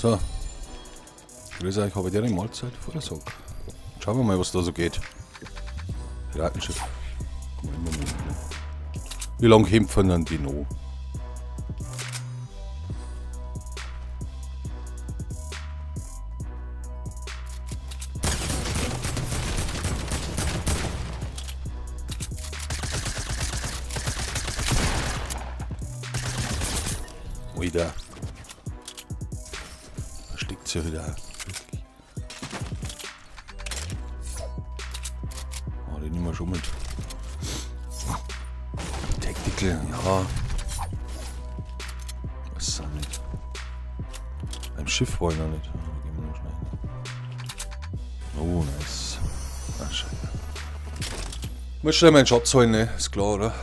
So. Grüß euch, habe ich Mahlzeit vor der Sack. Schauen wir mal, was da so geht. Piratenschiff. Wie lange kämpfen denn die noch? Wieder. Da steckt sie wieder. Wirklich. Oh, den nehmen wir schon mit. Tactical, ja. Was auch nicht. Beim Schiff wollen wir noch nicht. Ja, da gehen wir noch schnell hin. Oh, nice. Ah, scheiße. Muss schnell meinen Schatz holen, ne? Ist klar, oder?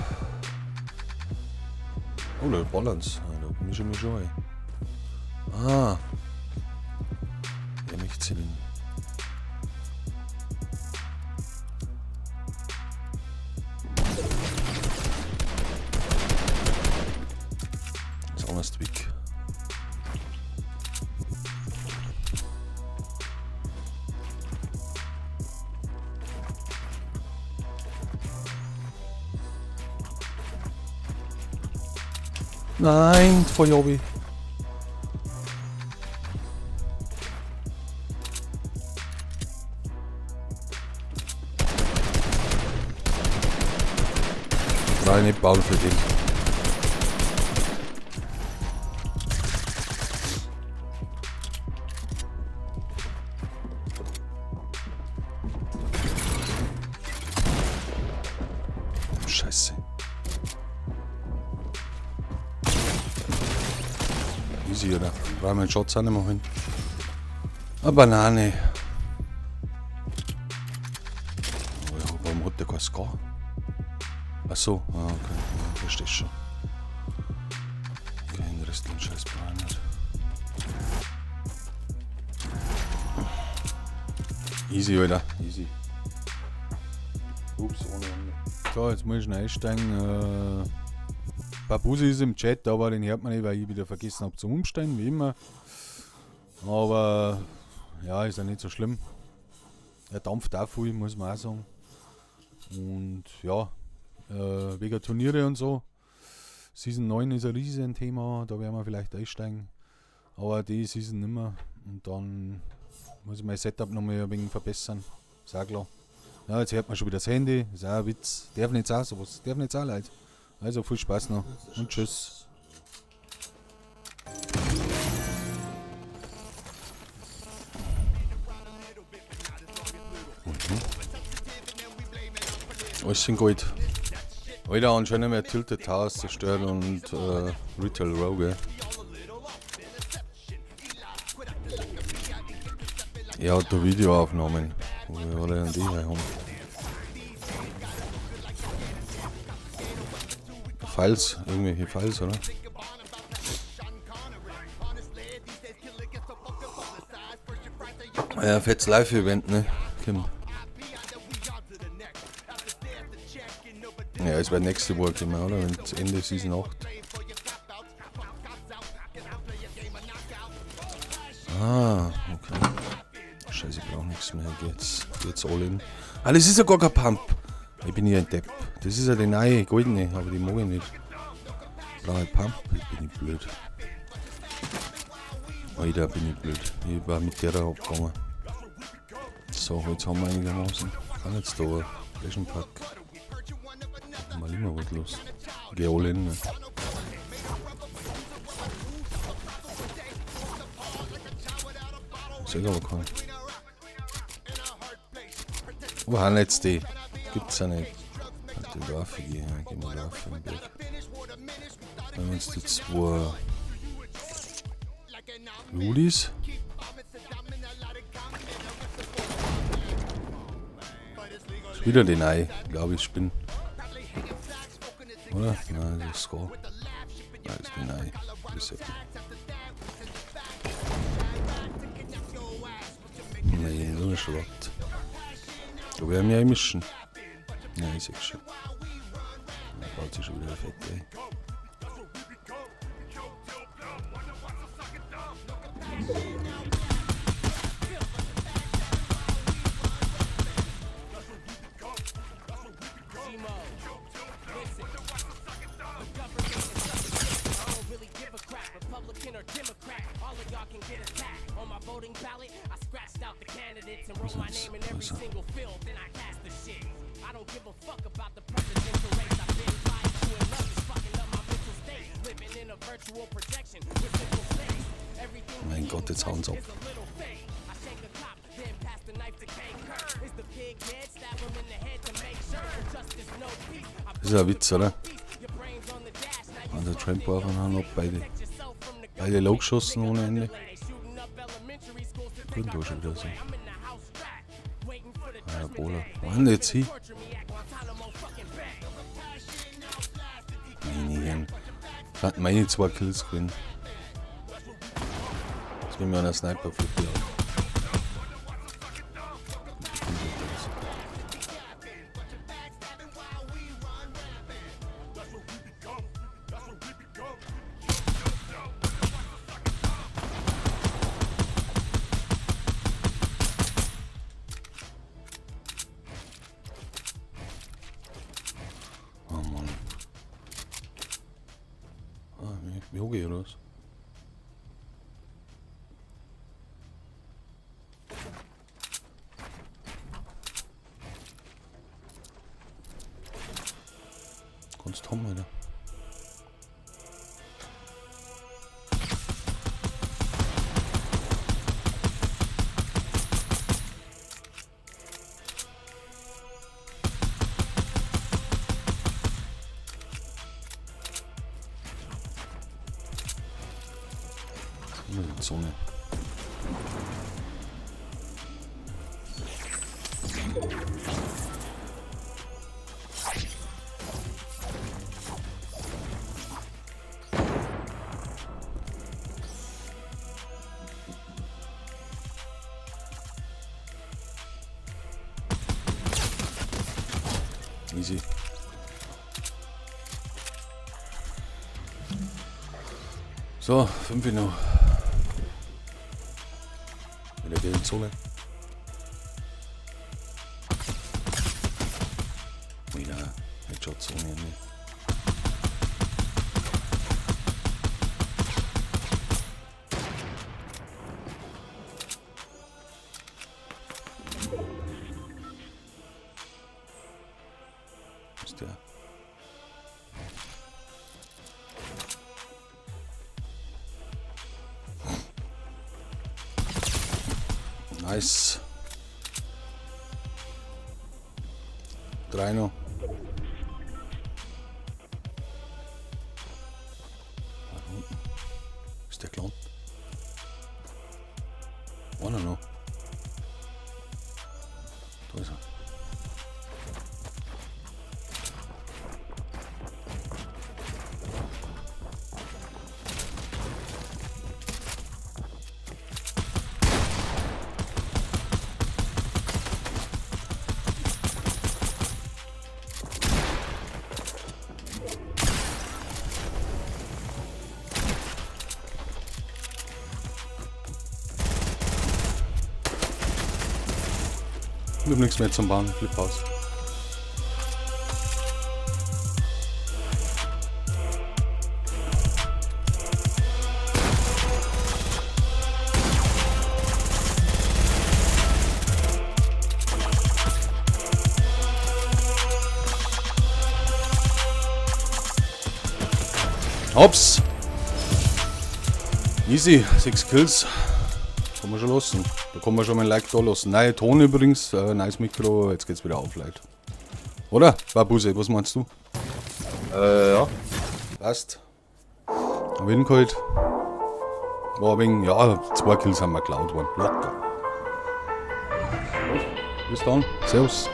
Oh, da ballern's. Ah, da mische ich mich schon ein. Ah. Wer möchte sie denn? Das ist anders weg. Nein, Feuerwehr. Nein, nicht bauen für den. Scheiße. Easy, oder? Brauchen wir einen Schatz auch nicht mehr hin. Eine Banane. Oh ja, warum hat der kein Scar? Ach so, ah, okay. Ja, versteh schon. Okay, den restlichen Scheiß brauche ich nicht. Easy, Alter. Easy. Ups, ohne Ende. So, jetzt muss ich schnell einsteigen. Babusi ist im Chat, aber den hört man nicht, weil ich wieder vergessen hab zum Umsteigen, wie immer. Aber ja, ist ja nicht so schlimm. Er dampft auch viel, muss man auch sagen. Und ja, wegen Turniere und so. Season 9 ist ein riesen Thema, da werden wir vielleicht einsteigen. Aber die Season nimmer. Und dann muss ich mein Setup noch mal ein wenig verbessern. Ist auch klar. Ja, jetzt hört man schon wieder das Handy. Ist auch ein Witz. Darf nicht sein, sowas. Darf nicht sein, Leute. Also viel Spaß noch und tschüss. Alles in Gold. Alter, anscheinend mehr Tilted Towers zerstört und Retail Row, gell? Er hat da Videoaufnahmen. Wo wir alle an die hier haben. Files, irgendwelche Files, oder? Ja, fettes Live-Event, ne? Kim. Ja, es wird nächste Woche kommen, oder? Wenn es Ende Season 8. Ah, okay. Scheiße, ich brauch nichts mehr. Geht's all in. Ah, das ist ja gar kein Pump. Ich bin ja ein Depp. Das ist ja die neue goldene, aber die mag ich nicht. Brauche ich Pump? Ich bin nicht blöd. Alter, bin ich blöd. Ich war mit der abgegangen. So, jetzt haben wir einigermaßen. Kann jetzt da ein Flaschenpack. Mal immer was los. Geh all in, ne? Ich seh aber keinen. Wo haben jetzt die? Gibt's ja nicht. Halt den Dorf gehen, ja, gehen wir da auf den Berg. Wenn wir uns die zwei Rudis. Ist wieder den Ei, glaube ich, spinn. Oder? Nein, das ist Score. Nein, das ist den Ei. Das ist happy. Nee, so eine Schrott. Da werden wir einmischen. Nein, ich seh schon. Da baut sich schon wieder fett, ey. Wo ist er? Mein Gott, jetzt hauen sie ab. Das ist ein Witz, oder? Also Tramp war von haben beide. Beide low geschossen ohne Ende. Tun da schon wieder so. Ah, ja, Bola. Wo haben die jetzt hin? Meine Herren. Das sind meine 2 Kills gewesen. Jetzt bin ich mir einer Sniper flippe aus. Oh Mann. Ah, wie hoch ich oder was? Kannst haben, Alter. Immer die Zone. Easy. So, 5 noch. Wieder gegen Zone. Wieder Headshot Zone, ne? Ist der? Nice. 3 noch. Da unten. Ist der gelandet? Einer noch. Da ist er. Ich hab nichts mehr zum Bauen, Flip aus. Hops! Easy, 6 Kills. Kann man schon lassen. Da kann man schon mal ein Like da lassen. Neue Ton übrigens, neues Mikro, jetzt geht's wieder auf, Leute. Oder? Babuse, was meinst du? Ja. Passt. Hab ich hingeholt. War ein wenig, ja, 2 Kills haben wir geklaut worden. Locker. Bis dann. Servus.